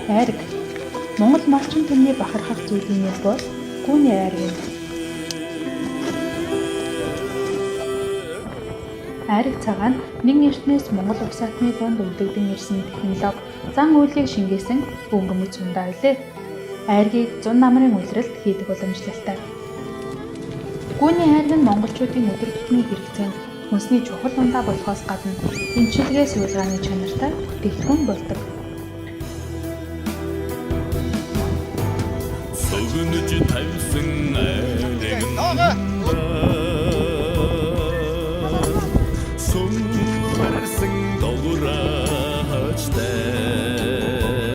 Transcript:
Айраг. Монгол малчин түмний бахархах зүйлийн нэг бол гүүний айраг юм. Айраг цагаан нэн эртнээс Монгол уусаатны дунд өвлөгдөн ирсэн технологи зан үйлийг шингээсэн өнгө мэт сундаа билээ. Айргийг зун намрын улиралд хийдэг уламжлалтай. Гүүний айраг нь монголчуудын өдөр тутмын хэрэгцээнд хүнсний чухал ундаа болохоос гадна эмчилгээ судалгааны чанартай бүтээгдэхүүн болдог. Сөгнөж тавьсан айраг нь.